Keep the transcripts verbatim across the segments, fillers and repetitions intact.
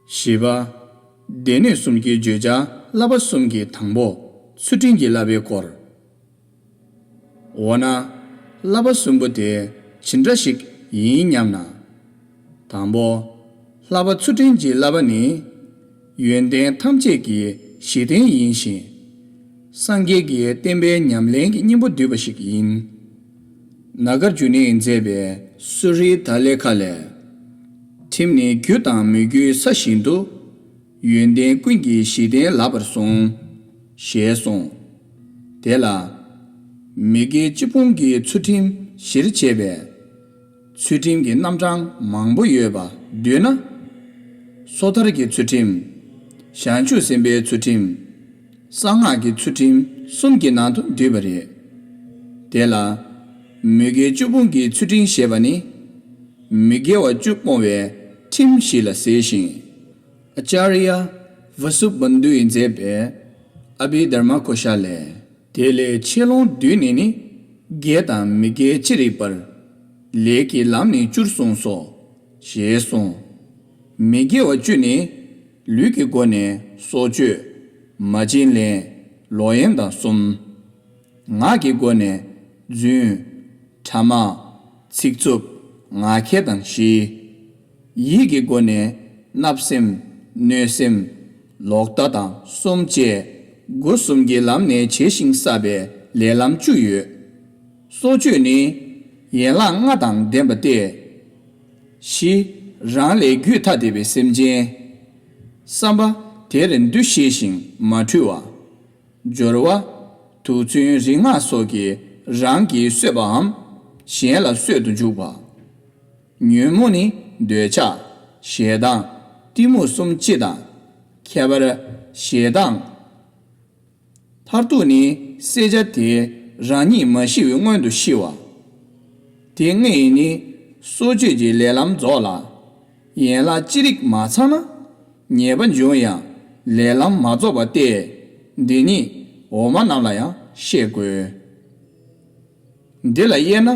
བཞི་པ། སྡེ་སྣོད་གསུམ་གྱི་བརྗོད་བྱ་བསླབ་པ་གསུམ་གྱི་དང་པོ་ཚུལ་ཁྲིམས་ཀྱི་བསླབ་པའི་སྐོར། འོ་ན། བསླབ་པ་གསུམ་པོ་དེ་ཇི་འདྲ་ཞིག་ཡིན་སྙམ་ན། དང་པོ། བསླབ་པ་ཚུལ་ཁྲིམས་ཀྱི་བསླབ་པ་ནི། ཡོན་ཏན་ཐམས་ཅད་ཀྱི་གཞི་རྟེན་ཡིན་ཞིང་། སངས་རྒྱས་ཀྱི་བསྟན་པའི་ཉམས་ལེན་གྱི་སྙིང་པོ་བསྡུས་པ་ཞིག་ཡིན། ནཱ་གར་ཇུ་ནི་ཡིས་མཛད་པའི་སུ་རི་ད་ལེ་ཁ་ལས། ཁྲིམས་ནི་རྒྱུ་དང་མི་རྒྱུའི་ས་བཞིན་དུ། ཡོན་ཏན་ཀུན་གྱི་གཞི་རྟེན་ལགས་པར་གསུངས། ཞེས་གསུངས། དེ་ལ། མི་དགེ་བཅུ་སྤོང་གི་ཚུལ་ཁྲིམས་གཞིར་བྱས་པའི་ཚུལ་ཁྲིམས་ཀྱི་རྣམ་གྲངས་མང་པོ་ཡོད་པ་བསྡུས་ན། སོ་ཐར་གྱི་ཚུལ་ཁྲིམས། བྱང་ཆུབ་སེམས་དཔའི་ཚུལ་ཁྲིམས། གསང་སྔགས་ཀྱི་ཚུལ་ཁྲིམས་གསུམ་གྱི་ནང་དུ་འདུས་པ་རེད། དེ་ལ། མི་དགེ་བཅུ་སྤོང་གི་ཚུལ་ཁྲིམས་ཞེས་པ་ནི། མི་དགེ་བ་བཅུ་སྤོང་བའི་ཁྲིམས་ཞིག་ལ་ཟེར་ཞིང་། ཨ་ཅཱརྱ་ཝ་སུ་བནྡྷུ་ཡིས་མཛད་པའི་ཨ་བྷི་དྷརྨ་ཀོ་ཤ་ལས། དེ་ལས་ཆེ་ལོང་བསྡུས་ནས་ནི། དགེ་དང་མི་དགེ་ཅི་རིགས་པར། ལས་ཀྱི་ལམ་ནི་བཅུར་གསུངས་སོ། ཞེས་གསུངས། མི་དགེ་བ་བཅུ་ནི། ལུས་ཀྱི་སྒོ་ནས་སྲོག་གཅོད། མ་བྱིན་ལེན། ལོག་གཡེམ་དང་གསུམ། ངག་གི་སྒོ་ནས་རྫུན། ཕྲ་མ། ཚིག་རྩུབ། ངག་འཁྱལ་དང་བཞི། ཡིད་ཀྱི་སྒོ་ནས་བརྣབ་སེམས། གནོད་སེམས། ལོག་ལྟ་དང་གསུམ་བཅས་སྒོ་གསུམ་གྱི་ལམ་ནས་བྱས་ཤིང་བསགས་པའི་ལས་ལམ་བཅུ་ཡོད། སྲོག་གཅོད་ནི། ཡན་ལག་ལྔ་དང་ལྡན་པ་སྟེ། བཞི། རང་ལས་རྒྱུད་ཐ་དད་པའི་སེམས་ཅན། བསམ་པ་དེར་འདུ་ཤེས་ཤིང་མ་འཁྲུལ་བ། སྦྱོར་བ། དུག་མཚོན་རིག་སྔགས་སོགས་ཀྱིས་རང་གིས་གསོད་པའམ་གཞན་ལ་གསོད་དུ་འཇུག་པ། ཉོན་མོངས་ནི་འདོད་ཆགས། ཞེ་སྡང་། གཏི་མུག་གསུམ་སྤྱི་དང་། ཁྱད་པར་ཞེ་སྡང་། མཐར་ཐུག་ནི་བསད་བྱ་དེ་རང་ཉིད་མ་ཤི་བའི་སྔོན་དུ་ཤི་བ། དེ་ལྔ་ཡིས་ནི་སྲོག་གཅོད་ཀྱི་ལས་ལམ་རྫོགས་ལ། ཡན་ལག་ཅི་རིགས་མ་ཚང་ན། ཉེས་པ་འབྱུང་ཡང་ལས་ལམ་མ་རྫོགས་པ་སྟེ། འདི་ཉིད་འོག་མ་རྣམས་ལ་ཡང་ཤེས་དགོས། འདི་ལ་དབྱེ་ན།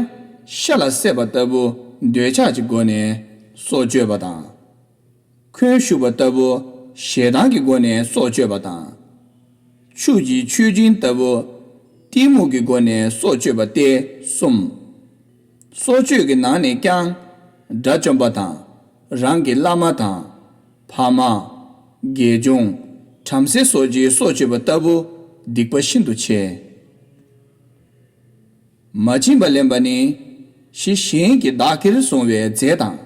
ཤ་ལ་བསྲེགས་པ་ལྟ་བུ་འདོད་ཆགས་ཀྱི་སྒོ་ནས་སྲོག་གཅོད་པ་དང་། འཁོན་ཞུགས་པ་ལྟ་བུ་ཞེ་སྡང་གི་སྒོ་ནས་སྲོག་གཅོད་པ་དང་། ཆུ་ཡི་མཆོད་སྦྱིན་ལྟ་བུ་གཏི་མུག་གི་སྒོ་ནས་སྲོག་གཅོད་པ་སྟེ་གསུམ། སྲོག་གཅོད་ཀྱི་ནང་ནས་ཀྱང་། དགྲ་བཅོམ་པ་དང་། རང་གི་བླ་མ་དང་། ཕ་མ། དགེ་སྦྱོང་། བྲམ་ཟེ་སོགས་ཀྱི་སྲོག་གཅོད་པ་ལྟ་བུ་སྡིག་པ་ཤིན་ཏུ་ཆེ། མ་བྱིན་པ་ལེན་པ་ནི། གཞི་གཞན་གྱིས་བདག་གིར་བཟུང་བའི་རྫས་དང་།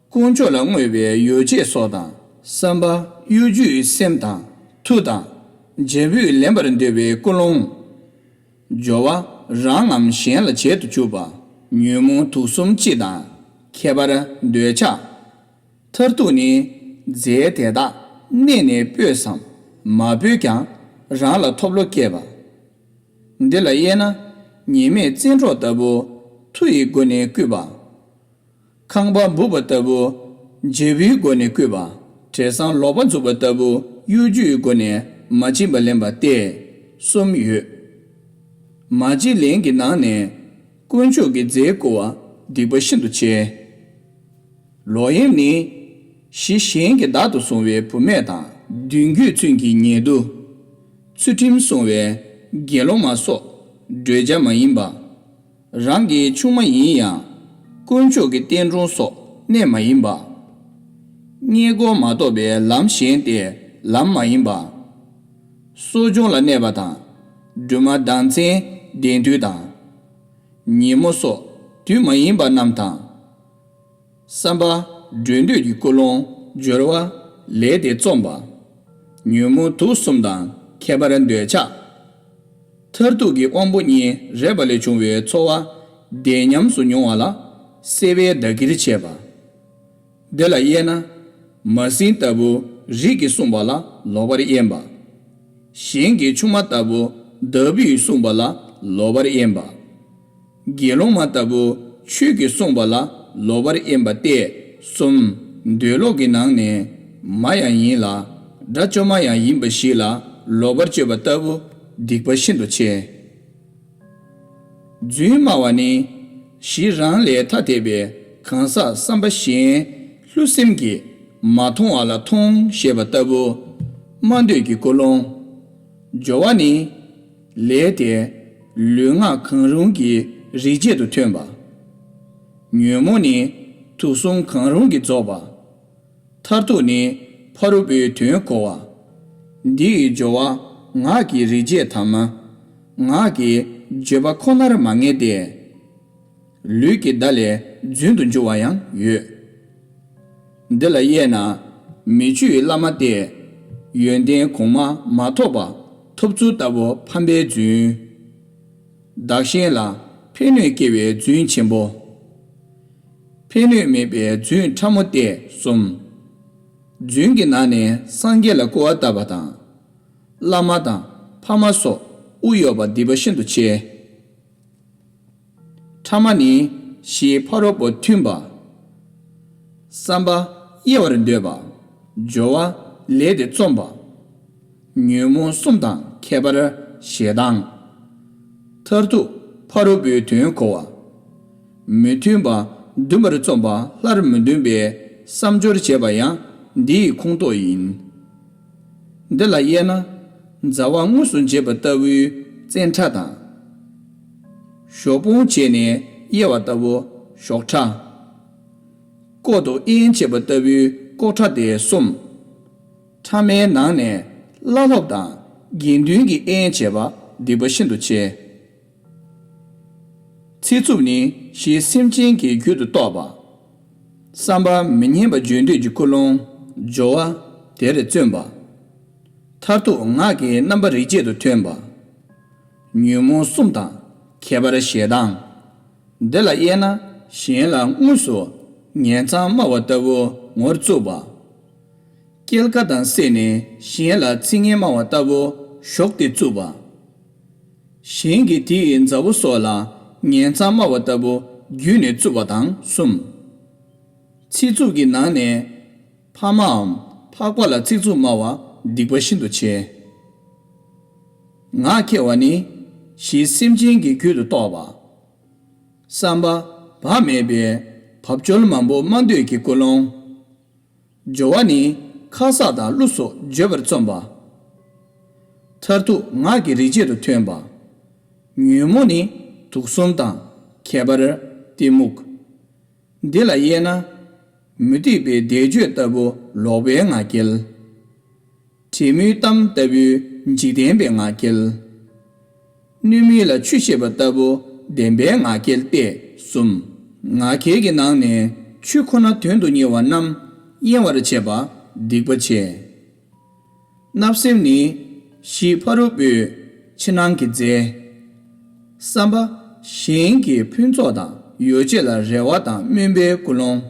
དཀོན་མཆོག་ལ་བསྔོས་པའི་ཡོ་བྱད་སོགས་དང་། བསམ་པ་གཡོ་སྒྱུའི་སེམས་དང་མཐུ་དང་། འཇམ་པོས་ལེན་པར་འདོད་པའི་ཀུན་སློང་། སྦྱོར་བ་རང་ངམ་གཞན་ལ་བྱེད་དུ་འཇུག་པ། ཉོན་མོངས་དུག་གསུམ་སྤྱི་དང་། ཁྱད་པར་འདོད་ཆགས། མཐར་ཐུག་ནི། རྫས་དེ་དག་གནས་ནས་སྤོས་སམ། མ་སྤོས་ཀྱང་རང་ལ་ཐོབ་བློ་སྐྱེས་པ། འདི་ལ་དབྱེ་ན། ཉི་མས་བཙན་འཕྲོག་ལྟ་བུ་མཐུ་ཡི་སྒོ་ནས་བརྐུས་པ། ཁང་པ་འབུབ་པ་ལྟ་བུ་འཇབ་བུའི་སྒོ་ནས་བརྐུས་པ། བྲེ་སྲང་ལོག་པ་འཛུགས་པ་ལྟ་བུ་གཡོ་སྒྱུའི་སྒོ་ནས་མ་བྱིན་པ་ལེན་པ་སྟེ་གསུམ་ཡོད། མ་བྱིན་ལེན་གྱི་ནང་ནས་དཀོན་མཆོག་གི་རྫས་བརྐུ་བ་སྡིག་པ་ཤིན་ཏུ་ཆེ། ལོག་གཡེམ་ནི། གཞི་གཞན་གྱིས་བདག་ཏུ་བཟུང་བའི་བུད་མེད་དང་། མདུན་རྒྱུད་ཚུན་གྱི་ཉེ་དུ། ཚུལ་ཁྲིམས་སྲུང་བའི་དགེ་སློང་མ་སོགས་བགྲོད་བྱ་མ་ཡིན་པ། རང་གི་ཆུང་མ་ཡིན་ཡང་། དཀོན་མཆོག་གི་བསྟན་སྲུང་སོགས་གནས་མ་ཡིན་པ། རྙེད་བཀུར་མ་གཏོགས་པའི་ལམ་གཞན་ཏེ་ལམ་མ་ཡིན་པ། གསོ་སྦྱོང་ལ་གནས་པ་དང་། སྦྲུམ་མ་ཟླ་མཚན་ལྡན་དུས་དང་། ཉིན་མོ་སོགས་དུས་མ་ཡིན་པ་རྣམས་དང་། བསམ་པ། འགྲོ་འདོད་ཀྱི་ཀུན་སློང་། སྦྱོར་བ། ལས་དེ་རྩོམ་པ། ཉོན་མོངས་དུག་གསུམ་དང་ཁྱད་པར་འདོད་ཆགས། མཐར་ཐུག་གི་དབང་པོ་གཉིས་རེག་པ་ལས་བྱུང་བའི་ཚོར་བ་བདེ་ཉམས་སུ་མྱོང་བ་ལ་བསྲེ་བའི་བདག་གིར་བྱེད་པ། འདི་ལ་དབྱེ་ན། མ་སྲིང་ལྟ་བུ་རིགས་ཀྱིས་གསུངས་པ་ལ་ལོག་པར་གཡེམ་པ། གཞན་གྱི་ཆུང་མ་ལྟ་བུ་བདག་པོས་གསུངས་པ་ལ་ལོག་པར་གཡེམ་པ། དགེ་སློང་མ་ལྟ་བུ་ཆོས་ཀྱིས་གསུངས་པ་ལ་ལོག་པར་གཡེམ་པ་སྟེ་གསུམ། འདོད་ལོག་གི་ནང་ནས་མ་ཡང་ཡིན་ལ་དགྲ་བཅོམ་མ་ཡང་ཡིན་པ་ཞིག་ལ་ལོག་པར་སྤྱོད་པ་ལྟ་བུ་སྡིག་པ་ཤིན་ཏུ་ཆེ། རྫུན་སྨྲ་བ་ནི། གཞི་རང་ལས་ཐ་དད་པའི་གང་ཟག་བསམ་པ་གཞན་བསླུ་སེམས་ཀྱིས་ མ་མཐོང་བ་ལ་མཐོང་ཞེས་པ་ལྟ་བུ། སྨྲ་འདོད་ཀྱི་ཀུན་སློང་། སྦྱོར་བ་ནི། ལས་དེ། ལུས་ངག་གང་རུང་གི་རིག་བྱེད་དུ་ཐོན་པ། ཉོན་མོངས་ནི། དུག་གསུམ་གང་རུང་གིས་རྫོགས་པ། མཐར་ཐུག་ནི། ཕ་རོལ་པོའི་དོན་གོ་བ། འདི་ཡི་སྦྱོར་བ་ངག་གི་རིག་བྱེད་དམ། ངག་གི་བརྗོད་པ་ཁོ་ནར་མ་ངེས་ཏེ། ལུས་ཀྱི་བརྡ་ལས་རྫུན་དུ་འགྱུར་བ་ཡང་ཡོད། འདི་ལ་དབྱེ་ན། མི་ཆོས་བླ་མ་སྟེ། ཡོན་ཏན་གོང་མ་མ་ཐོབ་པ་ཐོབ་ཚུལ་ལྟ་བུ་ཕམ་པའི་རྫུན། བདག་གཞན་ལ་ཕན་གནོད་སྐྱེ་བའི་རྫུན་ཆེན་པོ། ཕན་གནོད་མེད་པའི་རྫུན་ཕྲ་མོ་སྟེ་གསུམ། རྫུན་གྱི་ནང་ནས་སངས་རྒྱས་ལ་སྐུར་བ་བཏབ་པ་དང་། བླ་མ་དང་ཕ་མ་སོགས་དབུགས་གཡོགས་པ་སྡིག་པ་ཤིན་ཏུ་ཆེ། ཕྲ་མ་ནི་གཞི་ཕ་རོལ་པོ་མཐུན་པ། བསམ་པ་དབྱེ་བར་འདོད་པ། སྦྱོར་བ་ལས་དེ་རྩོམ་པ། ཉོན་མོངས་གསུམ་དང་ཁྱད་པར་ཞེ་སྡང་། མཐར་ཐུག་ཕ་རོལ་པོའི་དོན་གོ་བ། མི་མཐུན་པ་འདུན་པར་རྩོམ་པ་སླར་མི་འདུན་པའི་བསམ་སྦྱོར་བྱེད་པ་ཡང་འདིའི་ཁོངས་གཏོགས་ཡིན། འདི་ལ་དབྱེ་ན། མཛའ་བ་དངོས་སུ་འབྱེད་པ་ལྟ་བུའི་བཙན་ཕྲ་དང་། གཞོགས་སྤོང་བྱས་ནས་དབྱེ་བ་ལྟ་བུ་གཞོགས་ཕྲ། ལྐོག་ཏུ་དབྱེན་བྱེད་པ་ལྟ་བུའི་ལྐོག་ཕྲ་སྟེ་གསུམ། ཕྲ་མའི་ནང་ནས་བླ་སློབ་དང་དགེ་འདུན་གྱི་དབྱེན་བྱེད་པ་སྡིག་པ་ཤིན་ཏུ་ཆེ། ཚིག་རྩུབ་ནི་གཞི་སེམས་ཅན་གྱི་རྒྱུད་དུ་གཏོགས་པ། བསམ་པ་མི་སྙན་པ་བརྗོད་འདོད་ཀྱི་ཀུན་སློང་སྦྱོར་བ་དེར་བརྩོན་པ། མཐར་ཐུག་ངག་གི་རྣམ་པ་རིག་བྱེད་དུ་ཐོན་པ། ཉོན་མོངས་གསུམ་དང་ཁྱད་པར་ཞེ་སྡང་། འདི་ལ་དབྱེ་ན། གཞན་ལ་དངོས་སུ་ངན་མཚང་སྨྲ་བ་ལྟ་བུ་ངོར་བཙུགས་པ། སྐྱེལ་ཀ་དང་བསྲེས་ནས་གཞན་ལ་ཚིག་ངན་སྨྲ་བ་ལྟ་བུ་གཞོགས་ཏེ་བཙུགས་པ། གཞན་གྱིས་དེའི་མཛའ་བོ་སོགས་ལ་ངན་མཚང་སྨྲ་བ་ལྟ་བུ་བརྒྱུད་ནས་བཙུགས་པ་དང་གསུམ། ཚིག་རྩུབ་ཀྱི་ནང་ནས་ཕ་མའམ་འཕགས་པ་ལ་ཚིག་རྩུབ་སྨྲ་བ་སྡིག་པ་ཤིན་ཏུ་ཆེ། ངག་འཁྱལ་བ་ནི་གཞི་སེམས་ཅན་གྱི་རྒྱུད་དུ་གཏོགས་པ། བསམ་པ་བག་མེད་པའི་བབ་ཅོལ་མང་པོ་སྨྲ་འདོད་ཀྱི་ཀུན་སློང་། སྦྱོར་བ་ནི་ཁ་གསག་དང་གླུ་སོགས་བརྗོད་པར་རྩོམ་པ། མཐར་ཐུག་ངག་གི་རིག་བྱེད་དུ་ཐོན་པ། ཉོན་མོངས་ནི་དུག་གསུམ་དང་ཁྱད་པར་གཏི་མུག། འདི་ལ་དབྱེ་ན། མུ་སྟེགས་པའི་བཟླས་བརྗོད་ལྟ་བུ་ལོག་པའི་ངག་འཁྱལ། བྲེ་མོའི་གཏམ་ལྟ་བུའི་འཇིག་རྟེན་པའི་ངག་འཁྱལ། གནོད་མིན་ལ་ཆུ་བཤད་པ་ལྟ་བུ་བདེན་པའི་ངག་འཁྱལ་ཏེ་གསུམ། ངག་འཁྱལ་གྱི་ནང་ནས་ཆུ་ཁོ་ན་དོན་དུ་གཉེར་བ་རྣམས་གཡེང་བར་བྱེད་པ་སྡིག་པ་ཆེ། བརྣབ་སེམས་ནི་གཞི་ཕ་རོལ་པོའི་ཕྱི་ནང་གི་རྫས། བསམ་པ་གཞན་གྱི་ཕུན་ཚོགས་དང་ཡོ་བྱད་ལ་རེ་བ་དང་སྨོན་པའི་ཀུན་སློང་།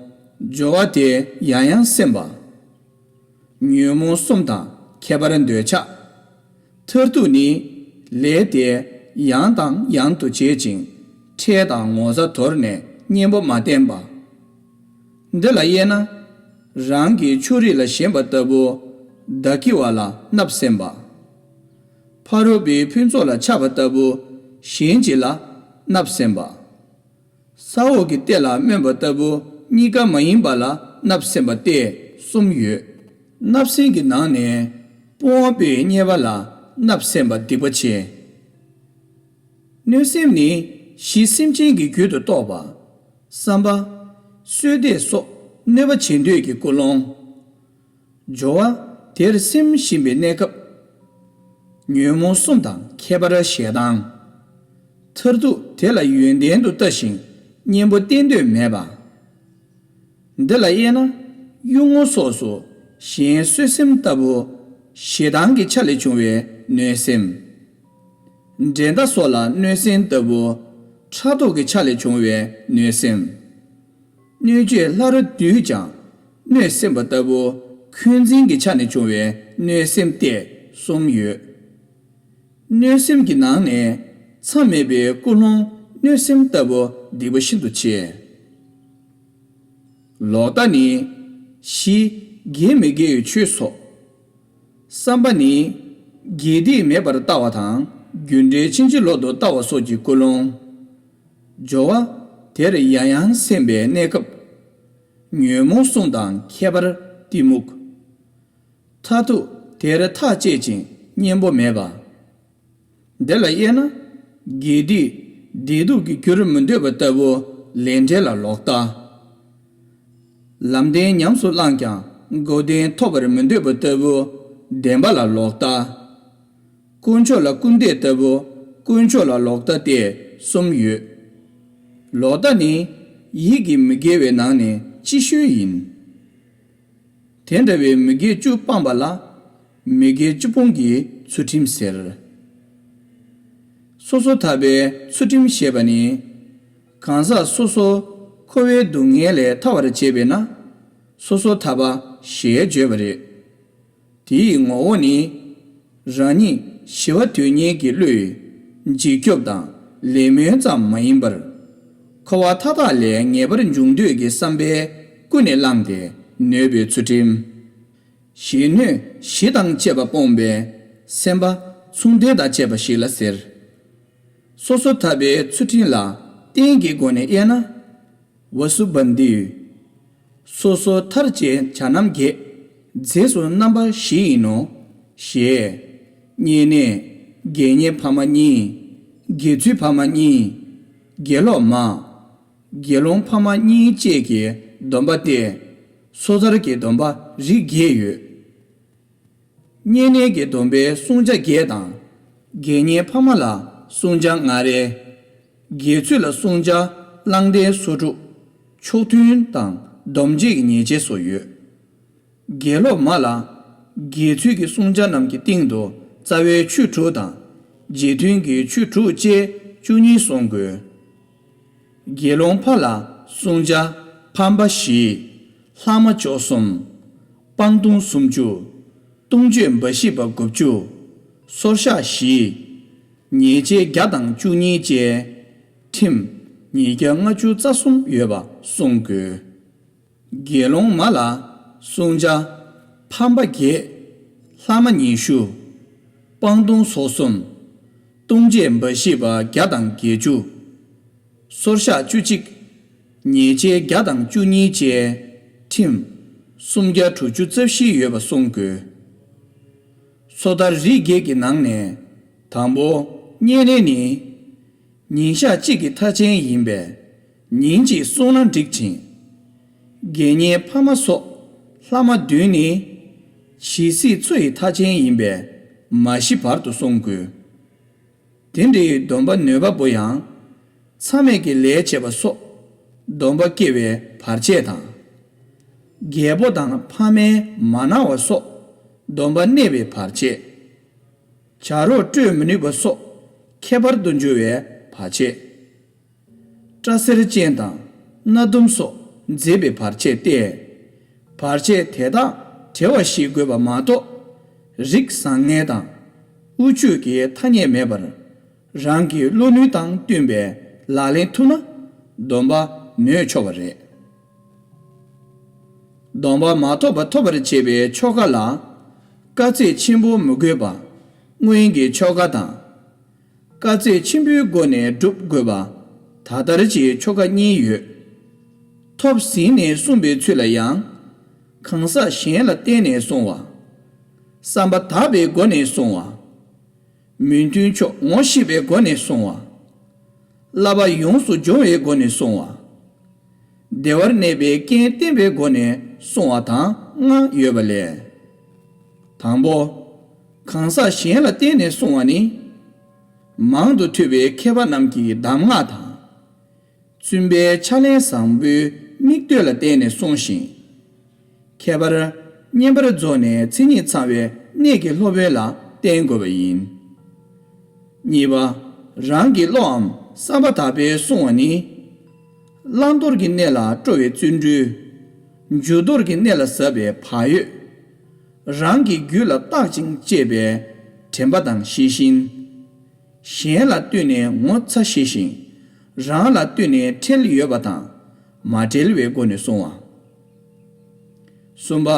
སྦྱོར་བ་དེ་ཡང་ཡང་སེམས་པ། ཉོན་མོངས་གསུམ་དང་ཁྱད་པར་འདོད་ཆགས། མཐར་ཐུག་ནི། ལས་དེ་ཡང་དང་ཡང་དུ་བྱེད་ཅིང་ཁྲེལ་དང་ངོ་ཚ་དོར་ནས་གཉེན་པོ་མ་བསྟེན་པ། འདི་ལ་དབྱེ་ན། རང་གི་ཕྱོགས་རིས་ལ་ཞེན་པ་ལྟ་བུ་བདག་གི་བ་ལ་བརྣབ་སེམས་པ། ཕ་རོལ་པོའི་ཕུན་ཚོགས་ལ་ཆགས་པ་ལྟ་བུ་གཞན་གྱི་ལ་བརྣབ་སེམས་པ། ས་འོག་གི་གཏེར་ལ་སྨོན་པ་ལྟ་བུ་གཉིས་ཀ་མ་ཡིན་པ་ལ་བརྣབ་སེམས་པ་སྟེ་གསུམ་ཡོད། བརྣབ་སེམས་ཀྱི་ནང་ནས་སྤོང་བ་པོའི་རྙེད་པ་ལ་བརྣབ་སེམས་པ་སྡིག་པ་ཆེ། གནོད་སེམས་ནི་གཞི་སེམས་ཅན་གྱི་རྒྱུད་དུ་གཏོགས་པ། བསམ་པ། གསོད་འདོད་སོགས་གནོད་པ་བྱེད་འདོད་ཀྱི་ཀུན་སློང་། སྦྱོར་བ་དེར་སེམས་ཞེན་པའི་གནས་སྐབས། ཉོན་མོངས་གསུམ་དང་ཁྱད་པར་ཞེ་སྡང་། མཐར་ཐུག་དེ་ལ་ཡོན་ཏན་དུ་ལྟ་ཞིང་གཉེན་པོ་བསྟེན་འདོད་མེད་པ། འདི་ལ་དབྱེ་ན། གཡུལ་ངོ་སོགས་སུ་གཞན་གསོད་སེམས་ལྟ་བུ་ཞེ་སྡང་གི་ཆ་ལས་བྱུང་བའི་གནོད་སེམས། འགྲན་ཟླ་སོགས་ལ་གནོད་སེམས་ལྟ་བུ་ཕྲག་དོག་གི་ཆ་ལས་བྱུང་བའི་གནོད་སེམས། གནོད་བྱེད་ལྷ་རུ་འདུས་ཀྱང་གནོད་སེམས་པ་ལྟ་བུ་འཁོན་འཛིན་གྱི་ཆ་ནས་བྱུང་བའི་གནོད་སེམས་ཏེ་གསུམ་ཡོད། གནོད་སེམས་ཀྱི་ནང་ནས་མཚམས་མེད་པའི་ཀུན་སློང་གནོད་སེམས་ལྟ་བུ་སྡིག་པ་ཤིན་ཏུ་ཆེ། ལོག་ལྟ་ནི་གཞི་དགེ་མི་དགེ་བའི་ཆོས་སོགས། བསམ་པ་ནི་དགེ་སྡིག་མེད་པར་ལྟ་བ་དང་རྒྱུ་འབྲས་ཕྱིན་ཅི་ལོག་ཏུ་ལྟ་བ་སོགས་ཀྱི་ཀུན་སློང་། སྦྱོར་བ་དེར་ཡང་ཡང་སེམས་པའི་གནས་སྐབས། ཉོན་མོངས་གསུམ་དང་ཁྱད་པར་ གཏི་མུག་མཐར་ཐུག་དེར་ཐག་བཅད་ཅིང་གཉེན་པོ་མེད་པ། འདི་ལ་དབྱེ་ན། དགེ་སྡིག་བདེ་སྡུག་གི་རྒྱུར་མི་འདོད་པ་ལྟ་བུ་ལས་འབྲས་ལ་ལོག་ལྟ། ལམ་བདེན་ཉམས་སུ་བླངས་ཀྱང་འགོག་བདེན་ཐོབ་པར་མི་འདོད་པ་ལྟ་བུ་བདེན་པ་ལ་ལོག་ལྟ། དཀོན་མཆོག་ལ་སྐུར་འདེབས་ལྟ་བུ་དཀོན་མཆོག་ལ་ལོག་ལྟ་སྟེ་གསུམ་ཡོད། ལོག་ལྟ་ནི་ཡིད་ཀྱི་མི་དགེ་བའི་ནང་ནས་ལྕི་ཤོས་ཡིན། དེ་འདྲ་བའི་མི་དགེ་བཅུ་སྤངས་པ་ལ་མི་དགེ་བཅུ་སྤོང་གི་ཚུལ་ཁྲིམས་ཟེར། སོ་སོ་ཐར་པའི་ཚུལ་ཁྲིམས་ཞེས་པ་ནི། གང་ཟག་སོ་སོ་འཁོར་བའི་སྡུག་བསྔལ་ལས་ཐར་བར་བྱེད་པས་ན་སོ་སོ་ཐར་པ་ཞེས་བརྗོད་པ་རེད། དེའི་ངོ་བོ་ནི། རང་ཉིད་ཞི་བ་དོན་གཉེར་གྱི་བློས་འཇིགས་སྐྱོབ་དང་ལེགས་སྨོན་ཙམ་མ་ཡིན་པར། འཁོར་བ་མཐའ་དག་ལས་ངེས་པར་འབྱུང་འདོད་ཀྱི་བསམ་པས་ཀུན་ནས་བསླངས་ཏེ་ནོད་པའི་ཚུལ་ཁྲིམས། གཞན་གནོད་གཞི་དང་བཅས་པ་སྤོང་བའི་སེམས་པ་མཚུངས་ལྡན་དང་བཅས་པ་ཞིག་ལ་ཟེར། སོ་སོ་ཐར་པའི་ཚུལ་ཁྲིམས་ལ་རྟེན་གྱི་སྒོ་ནས་དབྱེ་ན། ཝ་སུ་བན་དི། སོ་སོ་ཐར་བྱེད་བྱ་རྣམ་བརྒྱད། རྫས་སུ་རྣམ་པ་བཞི་ཡིན་ནོ། ཞེས། བསྙེན་གནས། དགེ་བསྙེན་ཕ་མ་གཉིས། དགེ་ཚུལ་ཕ་མ་གཉིས། དགེ་སློབ་མ། དགེ་སློང་ཕ་མ་གཉིས་བཅས་ཀྱི་སྡོམ་པ་སྟེ། སོ་ཐར་གྱི་སྡོམ་པ་རིགས་བརྒྱད་ཡོད། བསྙེན་གནས་ཀྱི་སྡོམ་པའི་བསྲུང་བྱ་བརྒྱད་དང་། དགེ་བསྙེན་ཕ་མ་ལ་བསྲུང་བྱ་ལྔ་རེ། དགེ་ཚུལ་ལ་བསྲུང་བྱ་བླང་དོར་སོ་དྲུག་ཕྱོགས་མཐུན་དང་སྡོམ་བྱེད་ཀྱི་ཉེས་བྱས་སོགས་ཡོད། དགེ་སློབ་མ་ལ། དགེ་ཚུལ་གྱི་བསྲུང་བྱ་རྣམས་ཀྱི་སྟེང་དུ་རྩ་བའི་ཆོས་དྲུག་དང་། རྗེས་མཐུན་གྱི་ཆོས་དྲུག་བཅས་བཅུ་གཉིས་བསྲུང་དགོས། དགེ་སློང་ཕ་ལ་བསྲུང་བྱ་ཕམ་པ་བཞི། ལྷག་མ་བཅུ་གསུམ། སྤང་ལྟུང་སུམ་ཅུ། ལྟུང་སྤྱོད་འབའ་ཞིག་པ་དགུ་བཅུ། སོར་བཤགས་བཞི། ཉེས་བྱས་བརྒྱ་དང་བཅུ་གཉིས་བཅས། ཁྲིམས་ཉིས་བརྒྱ་ལྔ་བཅུ་རྩ་གསུམ་ཡོད་པ་བསྲུང་དགོས། དགེ་སློང་མ་ལ་བསྲུང་བྱ་ཕམ་པ་བརྒྱད། ལྷག་མ་ཉི་ཤུ། སྤང་ལྟུང་སོ་གསུམ། ལྟུང་བྱེད་འབའ་ཞིག་པ་བརྒྱ་དང་བརྒྱད་ཅུ། སོར་བཤགས་བཅུ་གཅིག། ཉེས་བྱས་བརྒྱ་དང་བཅུ་གཉིས་བཅས། ཁྲིམས་སུམ་བརྒྱ་དྲུག་ཅུ་རྩ་བཞི་ཡོད་པ་བསྲུང་དགོས། སོ་ཐར་རིགས་བརྒྱད་ཀྱི་ནང་ནས། དང་པོ། བསྙེན་གནས་ནི། ཉིན་ཞག་གཅིག་གི་མཐའ་ཅན་ཡིན་པས། ཉིན་གཅིག་བསྲུངས་ན་འགྲིག་ཅིང་། དགེ་བསྙེན་ཕ་མ་སོགས་ལྷག་མ་བདུན་ནི། ཇི་སྲིད་འཚོ་ཡི་མཐའ་ཅན་ཡིན་པས། མ་ཤི་བར་དུ་བསྲུང་དགོས། དེ་འདྲའི་སྡོམ་པ་ནོད་པ་པོ་ཡང་། མཚམས་མེད་ཀྱི་ལས་བྱེད་པ་སོགས་སྡོམ་པ་སྐྱེ་བའི་བར་ཆད་དང་། རྒྱལ་པོ་དང་ཕ་མའི་མ་གནང་བ་སོགས་སྡོམ་པ་གནས་པའི་བར་ཆད། བྱ་རོག་སྤྲོད་མི་ནུས་པ་སོགས་ཁྱད་པར་དུ་འགྱུར་བའི་བར་ཆད། སྐྲ་སེར་ཅན་དང་སྣ་ཟླུམ་སོགས་མཛེས་པའི་བར་ཆད་སྟེ། བར་ཆད་དེ་དག་བྲལ་བ་ཞིག་དགོས་པ་མ་གཏོགས། རིགས་བཟང་ངན་དང་། དབུལ་ཕྱུག་གི་ཐ་སྙད་མེད་པར། རང་གི་བློ་ནུས་དང་བསྟུན་པའི་ལག་ལེན་ཐུབ་ན། སྡོམ་པ་ནོད་ཆོག་པ་རེད། སྡོམ་པ་མ་ཐོབ་པ་ཐོབ་པར་བྱེད་པའི་ཆོ་ག་ལ། དཀའ་ཚེགས་ཆེན་པོ་མི་དགོས་པ། སྔོན་གྱི་ཆོ་ག་དང་། དཀའ་ཚེགས་ཆེན་པོའི་སྒོ་ནས་སྒྲུབ་དགོས་པ། ད་ལྟར་གྱི་ཆོ་ག་གཉིས་ཡོད། ཐོབ་ཟིན་ནས་བསྲུང་བའི་ཚུལ་ལ་ཡང་། གང་ཟག་གཞན་ལ་བརྟེན་ནས་བསྲུང་བ། བསམ་པ་དག་པའི་སྒོ་ནས་བསྲུང་བ། མི་མཐུན་ཕྱོགས་ངོ་ཤེས་པའི་སྒོ་ནས་བསྲུང་བ། བསླབ་པ་ཡོངས་སུ་སྦྱོང་བའི་སྒོ་ནས་བསྲུང་བ། བདེ་བར་གནས་པའི་རྐྱེན་བསྟེན་པའི་སྒོ་ནས་བསྲུང་བ་དང་ལྔ་ཡོད་པ་ལས། དང་པོ། གང་ཟག་གཞན་ལ་བརྟེན་ནས་བསྲུང་བ་ནི། མང་དུ་ཐོས་པའི་མཁས་པ་རྣམས་ཀྱི་གདམས་ངག་དང་། བཙུན་པའི་ཕྱག་ལེན་བཟང་པོའི་མིག་ལྟོས་ལ་བརྟེན་ནས་བསྲུང་ཞིང་། ཁྱད་པར་བསྙེན་པར་རྫོགས་ནས་མཚན་ཉིད་ཚང་བའི་གནད་ཀྱི་སློབ་དཔོན་ལ་བརྟེན་དགོས་པ་ཡིན། གཉིས་པ། རང་གི་བློའམ་བསམ་པ་དག་པས་བསྲུང་བ་ནི། བླང་དོར་གྱི་གནས་ལ་སྤྲོ་བའི་བརྩོན་འགྲུས། འཇུག་ལྡོག་གི་གནས་ལ་ཟབ་པའི་བག་ཡོད། རང་གི་རྒྱུད་ལ་བརྟག་ཅིང་དཔྱད་པའི་དྲན་པ་དང་ཤེས་བཞིན། གཞན་ལ་ལྟོས་ནས་ངོ་ཚ་ཤེས་ཤིང་། རང་ལ་ལྟོས་ནས་ཁྲེལ་ཡོད་པ་དང་མ་བྲེལ་བའི་སྒོ་ནས་བསྲུང་བ། གསུམ་པ།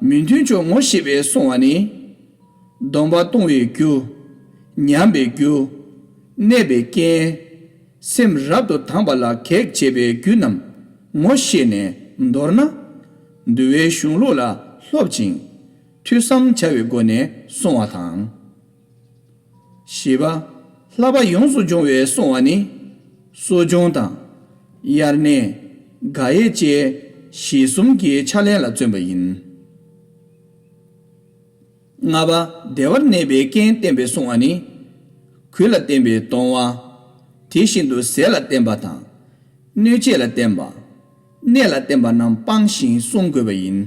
མི་མཐུན་ཕྱོགས་ངོ་ཤེས་པས་བསྲུང་བ་ནི། སྡོམ་པ་གཏོང་བའི་རྒྱུ། ཉམས་པའི་རྒྱུ། གནས་པའི་རྐྱེན། སེམས་རབ་ཏུ་དང་བ་ལ་གེགས་བྱེད་པའི་རྒྱུ་རྣམས་ངོ་ཤེས་ནས་མདོར་ན། འདུལ་བའི་གཞུང་ལུགས་ལ་ སློབ་ཅིང་ཐོས་བསམ་བྱ་བའི་སྒོ་ནས་བསྲུང་བ་དང་། བཞི་པ། བསླབ་པ་ཡོངས་སུ་སྦྱོང་བའི་བསྲུང་བ་ནི། གསོ་སྦྱོང་དང་། དབྱར་གནས། དགག་དབྱེ་བཅས་གཞི་གསུམ་གྱི་ཕྱག་ལེན་ལ་བརྩོན་པ་ཡིན། ལྔ་པ། བདེ་བར་གནས་པའི་རྐྱེན་བསྟེན་པའི་བསྲུང་བ་ནི། གོས་ལ་བརྟེན་པའི་གདོང་བ། དེ་བཞིན་དུ་ཟས་ལ་བརྟེན་པ་དང་། གནོད་བྱེད་ལ་བརྟེན་པ། གནས་ལ་བརྟེན་པ་རྣམས་སྤང་ཞིང་བསྲུང་དགོས་པ་ཡིན།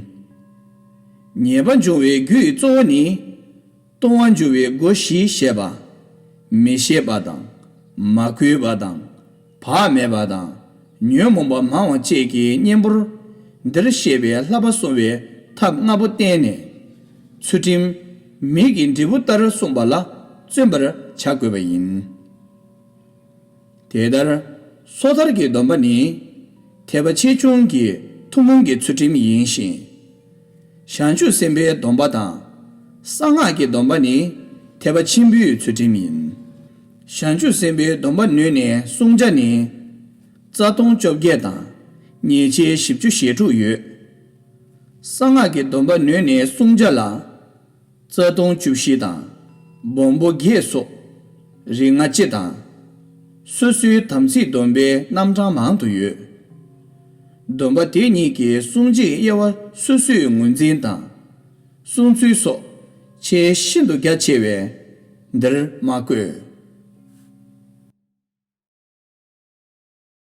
ཉེས་པ་འབྱུང་བའི་རྒྱུ་ཡི་གཙོ་བོ་ནི། ལྟུང་བ་འབྱུང་བའི་སྒོ་བཞི་ཞེས་པ། མི་ཤེས་པ་དང་། མ་གུས་པ་དང་། བག་མེད་པ་དང་། ཉོན་མོངས་པ་མང་བ་བཅས་ཀྱི་གཉེན་པོར། འདིར་བཤད་པའི་བསླབ་པ་བསྲུང་བའི་ཐབས་ལྔ་པོ་བསྟེན་ནས། ཚུལ་ཁྲིམས། མིག་གི་འབྲས་བུ་ལྟར་བསྲུངས་པ་ལ་བརྩོན་པར་བྱ་དགོས་པ་ཡིན། དེ་ལྟར། སོ་ཐར་གྱི་སྡོམ་པ་ནི། ཐེག་པ་ཆེ་ཆུང་གི་ཐུན་མོང་གི་ཚུལ་ཁྲིམས་ཡིན་ཞིང་། བྱང་ཆུབ་སེམས་དཔའི་སྡོམ་པ་དང་། གསང་སྔགས་ཀྱི་སྡོམ་པ་ནི། ཐེག་པ་ཆེན་པོའི་ཚུལ་ཁྲིམས་ཡིན། བྱང་ཆུབ་སེམས་དཔའི་སྡོམ་པ་ནོད་ནས་བསྲུང་བྱ་ནི། རྩ་ལྟུང་བཅོ་བརྒྱད་དང་། ཉེས་བྱས་བཞི་བཅུ་ཞེ་དྲུག་ཡོད། གསང་སྔགས་ཀྱི་སྡོམ་པ་ནོད་ནས་བསྲུང་བྱ་ལ། རྩ་ལྟུང་བཅུ་བཞི་དང་། སྦོམ་པོ་བརྒྱད་སོགས། རིགས་ལྔ་སྤྱི་དང་། སོ་སོའི་དམ་ཚིག་སྡོམ་པའི་རྣམ་གྲངས་མང་དུ་ཡོད། སྡོམ་པ་དེ་ཉིད་ཀྱི་བསྲུང་བྱའི་དབྱེ་བ་སོ་སོས་ངོས་འཛིན་དང་། བསྲུང་ཚུལ་སོགས་ཆེས་ཤིན་ཏུ་རྒྱ་ཆེ་བས། འདིར་མ་བཀོད།